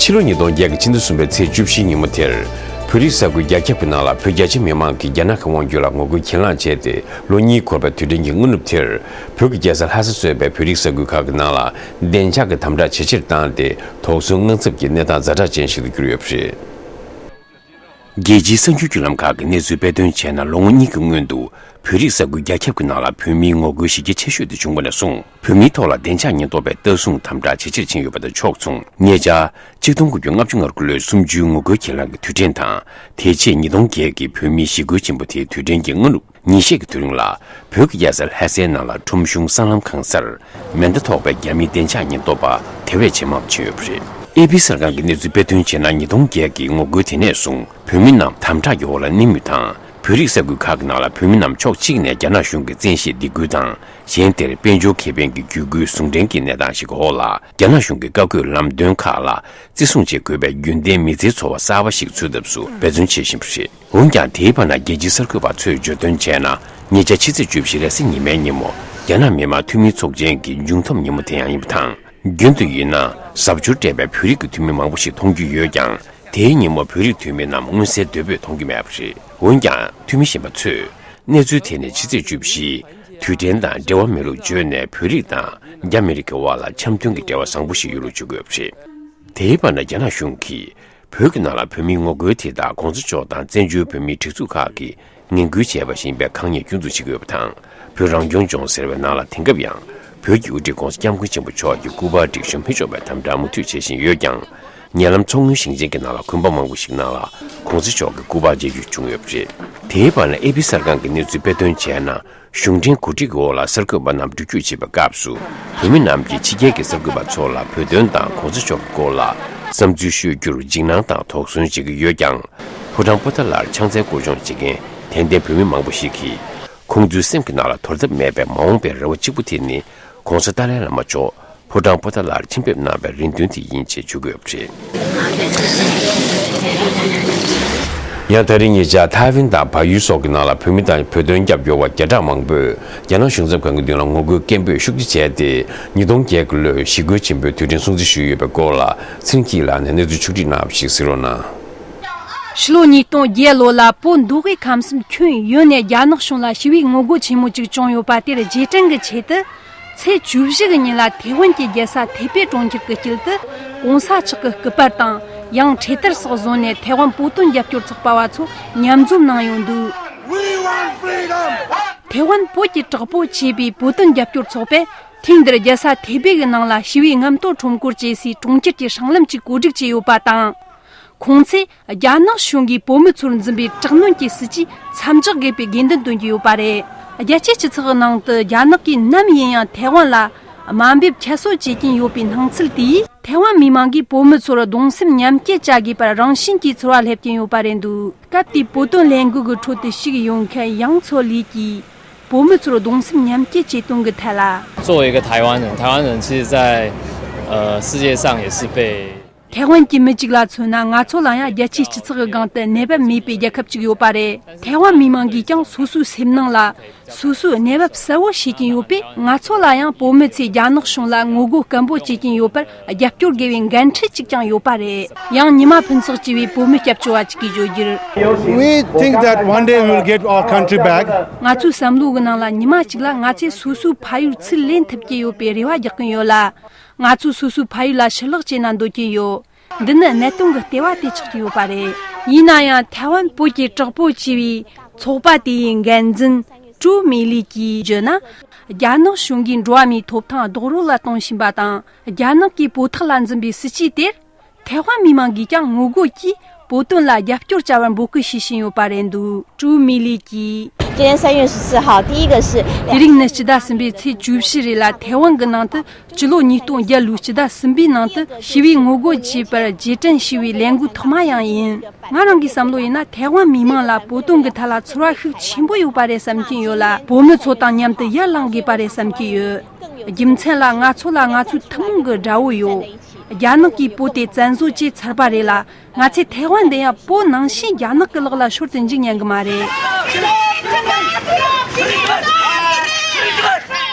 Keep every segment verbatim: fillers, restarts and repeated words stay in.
ཕྱི་ལོ་ཉིས་སྟོང་བརྒྱད་ཀྱི་ཕྱི་ཟླ་གསུམ་པའི་ཚེས་བཅུ་བཞིའི་ཉིན་མོ་དེར། བོད་རིགས་ས་ཁུལ་རྒྱ་ཁྱབ་ཀྱི་ནང་ལ་བོད་རྒྱ་ཆེ་མི་མང་གིས་རྒྱ་ནག་གི་དབང་སྒྱུར་ལ་ངོ་རྒོལ་གྱེན་ལངས་བྱས་ཏེ། ལོ་གཉིས་འཁོར་བའི་དུས་དྲན་གྱི་སྔ་ནུབ་དེར། བོད་ཀྱི་རྒྱལ་ས་ལྷ་ས་གཙོས་པའི་བོད་རིགས་ས་ཁུལ་ཁག་གི་ནང་ལ་བདེ་འཇགས་ཀྱི་དམ་དྲག་ཇེ་ཆེར་བཏང་སྟེ། དོགས་ཟོན་དངངས་འཚབ་ཀྱི་གནས་སྟངས་ཛ་དྲག་ཅན་ཞིག་ཏུ་གྱུར་ཡོད་པ་རེད། རྒྱལ་སྤྱིའི་གསར་འགྱུར་བརྒྱུད་ལམ་ཁག་གིས་གནས་ཚུལ་སྤེལ་དོན་བྱས་ན། ལོ་ངོ་གཉིས་ཀྱི་སྔོན་དུ། བོད་རིགས་ས་ཁུལ་རྒྱ་ཁྱབ་ཀྱི་ནང་ལ་བོད་མིའི་ངོ་རྒོལ་གཞི་རྒྱ་ཆེ་ཤོས་དེ་བྱུང་བ་ནས་བཟུང་། བོད་མིའི་ཐོག་ལ་བདེ་འཇགས་ཉེན་རྟོག་པས་ལྟ་སྲུང་དམ་དྲག་ཇེ་ཆེར་ཕྱིན་ཡོད་པ་དང་ཕྱོགས་མཚུངས། ཉེ་ཆར། ཆིག་སྟོང་དགུ་བརྒྱ་ལྔ་བཅུ་ང་དགུ་ལོའི་གསུམ་བཅུའི་ངོ་རྒོལ་གྱེན་ལངས་ཀྱི་དུས་དྲན་དང་། དེ་རྗེས་ཉིས་སྟོང་བརྒྱད་ཀྱི་བོད་མིའི་ཞི་རྒོལ་ཆེན་པོ་དེའི་དུས་དྲན་གྱི་སྔ་ནུབ། ཉིན་ཤས་ཀྱི་དུས་རིང་ལ། བོད་ཀྱི་རྒྱལ་ས་ལྷ་སའི་ནང་ལ་ཁྲོམ་གཞུང་སྲང་ལམ་གང་སར། མེ་མདའ་ཐོགས་པའི་རྒྱ་མིའི་བདེ་འཇགས་ཉེན་རྟོག་པ་དེ་བས་ཇེ་མང་ཕྱིན་ཡོད་པ་རེད། ཨེ་པི་གསར་ཁང་གི་གནས་ཚུལ་སྤེལ་དོན་བྱས་ན། ཉིས་སྟོང་བརྒྱད་ཀྱི་ངོ་རྒོལ་དེ་ནས་བཟུང་། བོད་མི་རྣམས་དམ་དྲག་གི་འོག་ལ་གནས་མུས་དང་། བོད་རིགས་ས་ཁུལ་ཁག་གི་ནང་ལ་བོད་མི་རྣམས་ཕྱོགས་གཅིག་ནས་རྒྱ་ནག་གཞུང་གི་བཙན་ཤེད་སྡིགས་སྐུལ་དང་། གཞན་དེར་དཔལ་འབྱོར་ཁེ་ཕན་གྱི་བརྒྱུད་སྐུལ་ཟུང་འབྲེལ་གྱི་གནས་སྟངས་ཤིག་གི་འོག་ལ། རྒྱ་ནག་གཞུང་གི་བཀའ་བཀོད་ལམ་སྟོན་ཁག་ལ་བརྩི་སྲུང་བྱེད་དགོས་པའི་རྒྱུན་ལྡན་མི་ཚེའི་འཚོ་བ་གསར་པ་ཞིག་འཚོལ་ཐབས་སུ་འབད་བརྩོན་བྱེད་བཞིན་པ་རེད། འོན་ཀྱང་། དེའི་བར་ན། རྒྱལ་སྤྱིའི་གསར་འགོད་པ་ཚོས་བརྗོད་དོན་བྱས་ན། ཉེ་ཆར་ཕྱི་ཚེས་བཅུ་བཞི་རེས་གཟའ་ཉི་མའི་ཉིན་མོ། རྒྱ་ནག་མི་དམངས་འཐུས་མི་ཚོགས་ཆེན་གྱི་མཇུག་འཐོམས་ཉིན་མོ་དེ་ཡང་ཡིན་པ་དང་། རྒྱུན་དུ་ཡིན་ན། གཟབ་མཆོར་སྤྲས་པའི་བོད་རིགས་ཀྱི་འཐུས་མི་མང་པོ་ཞིག་མཐོང་རྒྱུ་ཡོད་ཀྱང་། དེའི་ཉིན་མོ་བོད་རིགས་འཐུས་མི་རྣམས་མངོན་གསལ་དོད་པོས་མཐོང་རྒྱུ་མེད་པ་རེད། འོན་ཀྱང་། འཐུས་མི་གཞན་པ་ཚོས། གནས་ཚུལ་དེ་ནི་ཕྱི་ཚེས་བཅུ་བཞི། དུས་དྲན་དང་འབྲེལ་བ་མེད་ལུགས་བརྗོད་ནས། བོད་རིགས་དང་རྒྱ་མི་རིགས་ཀྱི་དབར་ལ་འཆམ་མཐུན་གྱི་འབྲེལ་བ་བཟང་པོ་ཞིག་ཡོད་ལུགས་བརྗོད་ཀྱི་ཡོད་པ་རེད། དེའི་བར་ན། རྒྱ་ནག་གཞུང་གིས། བོད་ཀྱི་ནང་ལ་བོད་མིའི་ངོ་རྒོལ་དེ་དག་གོང་ས་མཆོག་དང་བཙན་བྱོལ་བོད་མིའི་སྒྲིག་འཛུགས་ཁག་གིས་ངན་སྐུལ་བྱས་པ་ཞིག་ཡིན་པའི་ཁག་ཉེས་སྐྱོན་འཛུགས་བྱེད་ཀྱི་ཡོད་པ་དང་། བོད་རང་སྐྱོང་ལྗོངས་ཟེར་བའི་ནང་ལ་དེང་སྐབས་ཡང་། བོད་ཀྱི་དབུ་ཁྲིད་༸གོང་ས་༸སྐྱབས་མགོན་ཆེན་པོ་མཆོག་གི་སྐུ་པར་སྒྲིག་གཤོམ་མི་ཆོག་པའི་དམ་དྲག་མུ་མཐུད་བྱེད་བཞིན་ཡོད་ཀྱང་། ཉེ་ལམ་མཚོ་སྔོན་ཞིང་ཆེན་གྱི་ནང་ལ་དགོན་པ་མང་པོ་ཞིག་ནང་ལ་༸གོང་ས་མཆོག་གི་སྐུ་པར་མཇལ་རྒྱུ་བྱུང་ཡོད་པ་རེད། དེའི་བར་ན། ཨེ་པི་གསར་ཁང་གི་གནས་ཚུལ་སྤེལ་དོན་བྱས་ན། གཞུང་འབྲེལ་གོ་སྒྲིག་གི་འོག་ལ་གསར་འགོད་པ་རྣམས་འགྲུལ་སྐྱོད་བྱེད་པའི་སྐབས་སུ། བོད་མི་རྣམས་ཀྱིས་ཕྱི་རྒྱལ་གྱི་གསར་འགོད་པ་ཚོ་ལ་བོད་དོན་དང་༸གོང་ས་མཆོག་གི་སྐོར་ལ་བསམ་ཚུལ་ཤོད་རྒྱུར་འཇིགས་སྣང་དང་དོགས་ཟོན་བྱེད་ཀྱི་ཡོད་ཀྱང་། ཕོ་བྲང་པོ་ཏཱ་ལར་ཕྱག་འཚལ་སྐོར་སྦྱོང་བྱེད་མཁན་དད་ལྡན་བོད་མི་མང་པོ་ཞིག་གིས། ཁོང་ཚོའི་སེམས་ཀྱི་ནང་ལ་དོར་ཐབས་མེད་པའི་མ་འོངས་པའི་རེ་བ་གཅིག་པུ་དེ་ནི། ༸གོང་ས་ཏཱ་ལའི་བླ་མ་མཆོག་ཕོ་བྲང་པོ་ཏཱ་ལར་ཆེད་ཕེབས་གནང་བའི་རེ་འདུན་དེ་ཡིན་ཞེས་བརྗོད་ཀྱི་ཡོད་པ་རེད། ཡང་། ད་རིང་ཉེ་ཆར་ཐའེ་ཝན་དང་བལ་ཡུལ་སོགས་ཀྱི་ནང་ལ་བོད་མི་དང་བོད་དོན་རྒྱབ་སྐྱོར་བ་བརྒྱ་ཕྲག་མང་པོས་རྒྱ་ནག་གཞུང་ཚབ་ཁང་གི་མདུན་ལ་ངོ་རྒོལ་སྐད་འབོད་ཤུགས་ཆེ་བྱས་ཏེ། ཉིས་སྟོང་བརྒྱད་ཀྱི་ལོའི་ཞི་རྒོལ་ཆེན་པོའི་དུས་དྲན་སྲུང་བརྩི་ཞུས་ཡོད་པའི་སྐོར་ལ། ཚེ་རིང་སྐྱིད་ལགས་ནས་གནས་ཚུལ་ཕྱོགས་བསྒྲིགས་གནང་བ་ཞིག་གཟིགས་རོགས་གནང་། ཕྱི་ལོ་ཉིས་སྟོང་བརྒྱད་ལོ་ལ། བོད་མདོ་དབུས་ཁམས་གསུམ་ཁྱོན་ཡོངས་ནས་རྒྱ་ནག་གཞུང་ལ་ཞི་བའི་ངོ་རྒོལ་ཆེན་མོ་གཅིག་བྱུང་ཡོད་པ་དེར་རྗེས་དྲན་གྱི་ཆེད་དུ། ཚེས་བཅུ་བཞི་གི་ཉིན་ལ་ཐེ་ཝན་གྱི་རྒྱལ་ས་ཐེ་པེ་གྲོང་ཁྱེར་གྱི་དཀྱིལ་དུ། གོང་ས་མཆོག་གི་སྐུ་པར་དང་། ཡང་། འཕྲེད་དར་སོགས་བཟུང་ནས་ཐེ་ཝན་བོད་དོན་རྒྱབ་སྐྱོར་ཚོགས་པ་བ་ཚོ་མཉམ་འཛོམས་གནང་ཡོད་འདུག We want freedom! ཐེ་ཝན་བོད་ཀྱི་དྲག་པོ་ཅེས་པའི་བོད་དོན་རྒྱབ་སྐྱོར་ཚོགས་པས། ཐེངས་འདིར་རྒྱལ་ས་ཐེ་པེ་གི་ནང་ལ་ཞི་བའི་རྔམ་སྟོན་ཁྲོམ་སྐོར་བྱེད་སའི་གྲོང་ཁྱེར་གྱི་སྲང་ལམ་གཅིག་གོ་སྒྲིག་བྱས་ཡོད་པ་དང་། ཁོང་ཚོས་རྒྱ་ནག་གཞུང་གིས་བོད་མི་ཚོར་འཛིན་པའི་དྲག་གནོན་གྱི་སྲིད་ཇུས་མཚམས་འཇོག་དགོས་པའི་དགོས་འདུན་བཏོན་གྱི་ཡོད་པ་རེད། རྒྱལ་སྤྱིའི་སྤྱི་ཚོགས་ཀྱི་ནང་དུ་རྒྱ་ནག་གིས་ནམ་ཡིན་ཡང་ཐའེ་ཝན་ལ་དམའ་འབེབས་ཁྱད་གསོད་བྱེད་ཀྱིན་ཡོད་པའི་སྣང་ཚུལ་དེས། ཐའེ་ཝན་མི་མང་གིས་བོད་མི་ཚོར་གདུང་སེམས་མཉམ་སྐྱེད་བྱ་དགོས་པར་རང་བཞིན་གྱིས་ཚོར་བ་སླེབས་ཀྱིན་ཡོད་པ་རེད་འདུག་སྐབས་དེའི་བོད་དོན་ལས་འགུལ་གྱི་ཁྲོད་དུ་ཞུགས་ཡོང་མཁན་ཡང་མཚོ་ལི་གིས། བོད་མི་ཚོར་གདུང་སེམས་མཉམ་སྐྱེད་བྱེད་དོན་གྱི་ཐད་ལ། 作为一个台湾人，台湾人其实在，呃，世界上也是被 ཐའེ་ཝན་གྱི་མི་གཅིག་ལ་མཚོན་ན། ང་ཚོ་ལ་ཡང་རྒྱལ་སྤྱིའི་སྤྱི་ཚོགས་ཀྱི་སྒང་དུ་གནས་བབ་མེད་པའི་རྒྱལ་ཁབ་ཅིག་ཡོད་པ་རེད། ཐའེ་ཝན་མི་མང་གིས་ཀྱང་སོ་སོའི་སེམས་ནང་ལ་སོ་སོའི་གནས་བབ་གསལ་བོ་ཤེས་ཀྱིན་ཡོད་པས། ང་ཚོ་ལ་ཡང་བོད་མི་ཚོས་རྒྱ་ནག་གཞུང་ལ་ངོ་རྒོལ་སྐད་འབོད་བྱེད་ཀྱིན་ཡོད་པར་རྒྱབ་སྐྱོར་དགོས་པའི་འགན་འཁྲི་གཅིག་ཀྱང་ཡོད་པ་རེད། ཡང་ཉི་མ་ཕུན་ཚོགས་ཅེས་པའི་བོད་མི་སྐྱབས་བཅོལ་བ་གཅིག་གིས་བརྗོད་རྒྱུར། We think that one day we will get our country back. ང་ཚོའི་བསམ་བློ་གི་ནང་ལ་ཉི་མ་གཅིག་ལ་ང་ཚོས་སོ་སོའི་ཕ་ཡུལ་ཚུར་ལེན་ཐུབ་ཀྱི་ཡོད་པའི་རེ་བ་རྒྱག་གིན་ཡོད་ལ། ང་ཚོས་སོ་སོའི་ཕ་ཡུལ་ལ་ཕྱིར་ལོག་བྱས་ན་འདོད་ཀྱིན་ཡོད། འདི་ནི་གནད་དོན་གྱི་ལྟེ་བ་དེ་ཆགས་ཀྱི་ཡོད་པ་རེད། ཡིན་ན་ཡང་ཐའེ་ཝན་བོད་ཀྱི་དྲག་པོ་ཅེས་པའི་ཚོགས་པ་དེ་ཡི་འགན་འཛིན་ཀྲུའུ་མི་ལི་གིས་བརྗོད་ན། རྒྱ་ནག་གཞུང་གིས་འགྲོ་བ་མིའི་ཐོབ་ཐང་རྡོག་རོལ་ལ་གཏོང་བཞིན་པ་དང་། རྒྱ་ནག་གིས་བོད་ཐོག་ལ་འཛིན་པའི་སྲིད་ཇུས་དེར། ཐའེ་ཝན་མི་མང་གིས་ཀྱང་ངོ་རྒོལ་གྱིས་བོད་དོན་ལ་རྒྱབ་སྐྱོར་བྱ་བར་འབོད་སྐུལ་བྱེད་བཞིན་ཡོད་པ་རེད་འདུག་ཀྲུའུ་མི་ལི་གིས། 今天三月十四号，第一个是 དེ་རིང་ནི་སྤྱི་ཟླ་གསུམ་པའི་ཚེས་བཅུ་བཞི་རེད་ལ། ཐའེ་ཝན་གྱི་ནང་དུ་སྤྱི་ལོ་ཉིས་སྟོང་བརྒྱད་ལོའི་སྤྱི་ཟླ་གསུམ་པའི་ནང་དུ་ཞི་བའི་ངོ་རྒོལ་བྱས་པར་རྗེས་དྲན་ཞུ་བའི་ལས་འགུལ་ཐོག་མ་ཡང་ཡིན། ང་རང་གི་བསམ་བློ་ཡིན་ན། ཐའེ་ཝན་མི་མང་ལ་བོད་དོན་གྱི་ཐད་ལ་ཚོར་བ་ཤུགས་ཆེན་པོ་ཡོད་པ་རེད་བསམ་གྱིན་ཡོད་ལ། བོད་མི་ཚོ་དང་མཉམ་དུ་ཡར་ལངས་དགོས་པ་རེད་བསམ་གྱིན་ཡོད། རྒྱུ་མཚན་ལ། ང་ཚོ་ལ་ང་ཚོའི་ཐུན་མོང་གི་དགྲ་བོ་ཡོད། རྒྱ་ནག་གིས་བོད་དེ་བཙན་བཟུང་བྱས་ཚར་བ་རེད་ལ། ང་ཚོས་ཐའེ་ཝན་འདི་ཡང་བོད་ནང་བཞིན་རྒྱ་ནག་གི་ལག་ལ་ཤོར་དུ་འཇུག་ཉན་གི་མ་རེད།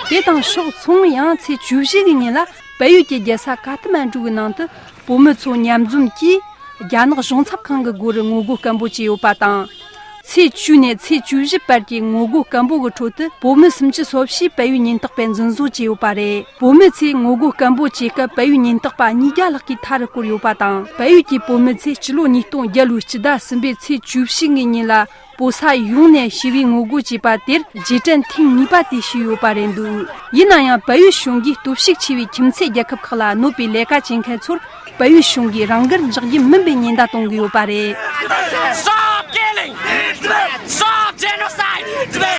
དེ་དང་ཕྱོགས་མཚུངས། ཡང་ཚེས་བཅུ་བཞི་གི་ཉིན་ལ་ བལ་ཡུལ་གྱི་རྒྱལ་ས་ཀ་ཐ་མན་གྲུ་གི་ནང་དུ་བོད་མི་ཚོ་མཉམ་འཛོམས་ཀྱིས་རྒྱ་ནག་གཞུང་ཚབ་ཁང་གི་སྒོ་རུ་ངོ་རྒོལ་སྐད་འབོད་བྱས་ཡོད་པ་དང་། ཚེས་བཅུ་ནས་ཚེས་བཅུ་བཞི་བར་གྱི་ངོ་རྒོལ་སྐད་འབོད་ཀྱི་ཁྲོད་དུ་བོད་མི་སུམ་ཅུ་སོ་བཞིས་བལ་ཡུལ་ཉེན་རྟོག་པས་འཛིན་བཟུང་བྱས་ཡོད་པ་རེད། བོད་མི་ཚོས་ངོ་རྒོལ་སྐད་འབོད་བྱེད་སྐབས་བལ་ཡུལ་ཉེན་རྟོག་པ་ཉིས་བརྒྱ་ལྷག་གིས་མཐའ་རུ་བསྐོར་ཡོད་པ་དང་། བལ་ཡུལ་གྱི་བོད་མི་ཚོས་སྤྱི་ལོ་ཉིས་སྟོང་བརྒྱད་ལོའི་སྤྱི་ཟླ་གསུམ་པའི་ཚེས་བཅུ་བཞི་ཉིན་ལ་བོད་ས་ཡོངས་ནས་ཞི་བའི་ངོ་རྒོལ་བྱས་པ་དེར་རྗེས་དྲན་ཐེངས་གཉིས་པ་དེ་ཞུས་ཡོད་པ་རེད་འདུག་ཡིན་ན་ཡང་བལ་ཡུལ་གཞུང་གིས་སྟོབས་ཤུགས་ཆེ་བའི་ཁྱིམ་མཚེས་རྒྱལ་ཁབ་ཁག་ལ་གནོད་པའི་ལས་ཀ་བྱེད་མཁན་ཚོར་བལ་ཡུལ་གཞུང་གིས་རང་དགར་འཇགས་རྒྱུ་མིན་པའི་ཉེན་བརྡ་གཏོང་གི་ཡོད་པ་རེད། Stop killing! Stop genocide!